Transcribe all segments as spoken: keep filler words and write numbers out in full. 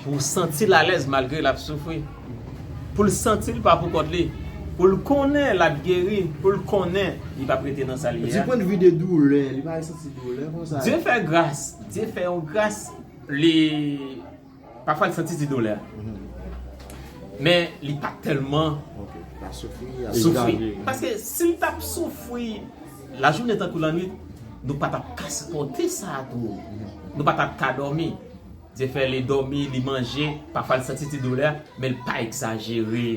Pou santi l alèz malgre l ap soufri. Pou l santi l pa pou kont li. Pou l konnen l ap geri. Pou l konnen li p ap rete nan sa l ye a. Du point de vue de doulè, li pa santi doulè konsa. Dye fè gras. Dye fè yon gras. Li pafwa l santi ti doulè. Men li pa tèlman soufri. Paske si l t ap soufri lajounen tankou lannwit, nou pa t ap ka sipòte sa tou. Nou pa t ap ka dòmi. Dye fè li dòmi, li manje, pafwa l santi ti doulè, men l pa egzajere.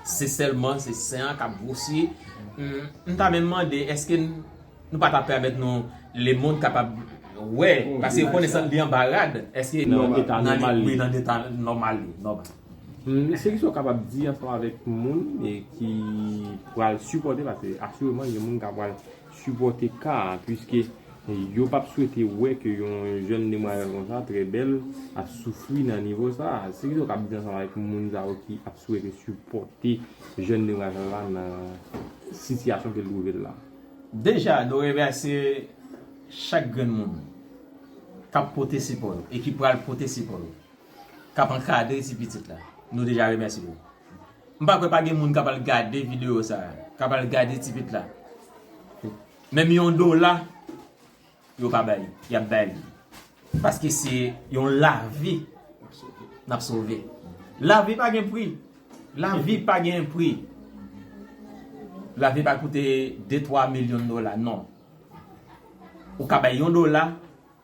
Se sèlman se sen an k ap gwosi. M ta menm mande èske n nou pa ta pèmèt nou lemonn kapab wè, paske yo konnen sa li anba rad, èske nan eta nòmal li, nan eta nòmal li, nòmal. Se kisa w kapab di ansanm avèk moun ki pral sipòte, paske asireman gen moun k ap pral sipòte ka a, piske yo p ap swete wè ke yon jèn demwazèl konsa, trè bèl, ap soufri nan nivo sa. Se kisa w kapab di ansanm avèk moun sa yo ki ap swete sipòte jèn demwazèl la nan sitiyasyon ke l twouve l la? Deja, nou remèsye chak grenn moun k ap pote sipò yo e ki pral pote sipò yo, k ap ankadre ti pitit la. Nou deja remèsye yo. M pa kwè pa gen moun k ap al gade videyo sa a, k ap al gade ti pitit la. Menm yon dola, yo pa bay, y ap bay li. Paske se yon lavi n ap sove. Lavi pa gen pri. Lavi pa gen pri. Lavi pa koute de twa milyon dola, non. Ou ka bay yon dola,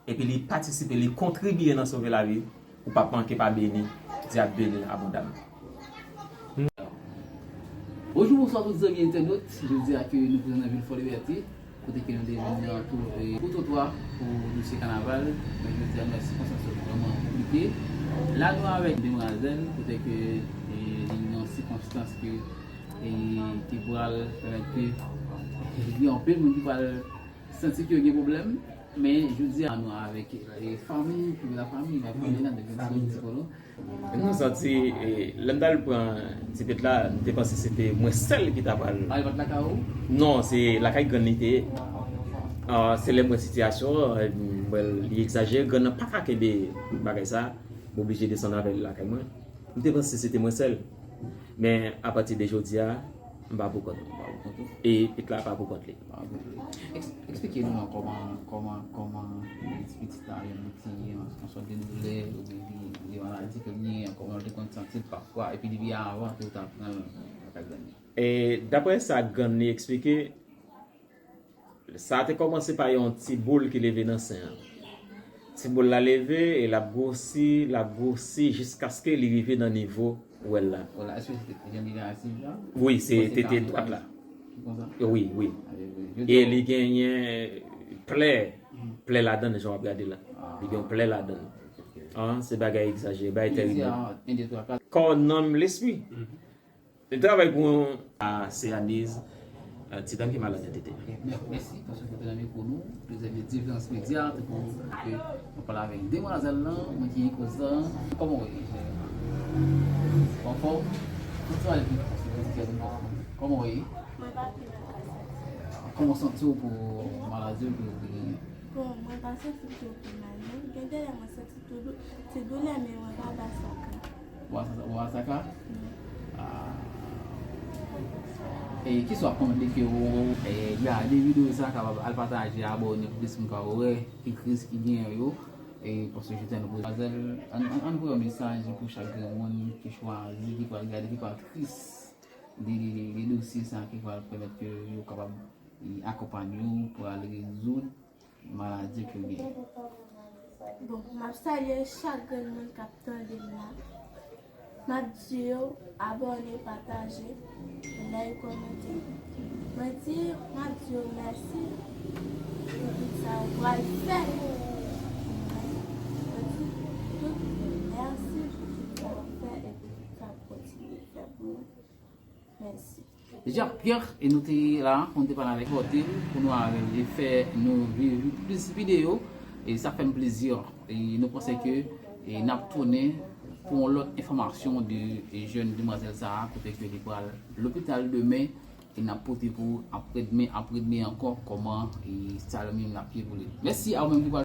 epi li patisipe, li kontribye nan sove lavi, ou p ap manke pa beni, Dye ap beni abondaman. Bonjou, bonswa tout zanmi entènot. Jodi a ke nou prezan nan vil Fòlibète, kote ke nou te vin nan tou, e, pou twotwa pou dosye kanaval. Men jodi a nou wè sikonstans yo vrèman konplike. La nou avèk demwazèl, kote ke, e, li nan sikonstans ke, e, ki pral pèmèt ke, e, gen anpil moun ki pral santi ke yo gen pwoblèm, men jodi a nou avèk, e, fanmi, pi la fanmi, la fanmi la, de gen fanmi ti kolo. Nou santi, e, lè m t al pran ti pitit la, m te panse se te mwen sèl ki ta pral. Ah, li pa t lakay ou? Non, se lakay grann li te ye. Ah, se lè m wè sitiyasyon an, e, m wè li egzajere, grann nan pa ka kenbe bagay sa, m oblije desann avè l lakay mwen. M te panse se te mwen sèl. Men apati de jodi a, m pa pou kont mwen. E pitit la pa pou kont li. Eks-, eksplike nou an kòman, kòman, kòman ti pitit la, yon ti, yon, yon sòt de doulè, oubyen li, li maladi ke l genyen, kòman l te konn santi l pafwa, epi depi avan ke w ta pran l lakay grann li. E daprè sa grann li eksplike, sa te kòmanse pa yon ti boul ki leve nan sen an. Ti boul la leve e l ap gwosi, l ap gwosi jiskaske li rive nan nivo ou wè l la. Wè l la, èske se te jan li te asiz la? Wi, se te, te dwat la. Konsa? Wi, wi. E li genyen plè, plè ladan l, jan w ap gade la. Li gen yon plè ladan l. An, se bagay egzajere, bagay terib. Kò, nanm, lespri. Li travay pou yon, a, se Aniz, a, ti dam ki malad nan tete. Mè-, mèsi paske w te nan mikwo nou. Plizyè de Diferans Medya, tankou ke mwen pale avèk demwazèl lan, mwen ki gen koz lan. Kòman w ye? Anfòm? Kòman w ye? Mwen pa pi mal. Kòman w santi w pou maladi w ke w te genyen? Bon, mwen pa santi m pi mal, non. Gen de lè mwen santi ti dou-, ti doulè, men mwen pa ba sa ka. Ou pa sa, ou pa sa ka? Non. Ah. E kisa w ap mande ke w, e, gade videyo sa, kapab al pataje, abòne pou plis moun ka wè ki kriz ki genyen yo. E paske jodi a nou poze demwazèl, ann, ann, ann voye yon mesaj pou chak grenn moun ki chwazi, ki pral gade, ki pral tris de, de, de, de dosye sa, ki pral pèmèt ke yo kapab, e, akonpanye w pou al rezoud maladi ke w genyen. Bon, m ap salye chak grenn moun k ap tande m la. M ap di yo abòne, pataje, like, kòmante. Mwen di, m ap di yo mèsi pou tout sa yo pral fè pou mwen. Mwen di tout moun mèsi pou tout sa yo fè e pou tout sa yo kontinye fè pou mwen. Mèsi. Jacques Pierre, e nou te la pou nou te pale avèk Botel, pou nou avè l e fè nou viv plis videyo, e sa fè n plezi. E nou panse ke, e n ap tounen pou yon lòt enfòmasyon de, e, jèn demwazèl sa a, kote ke li pral lopital demen, e n ap pote pou apre demen, apre demen ankò, kòman, e, sa yo menm l ap ye pou li. Mèsi a ou menm ki pral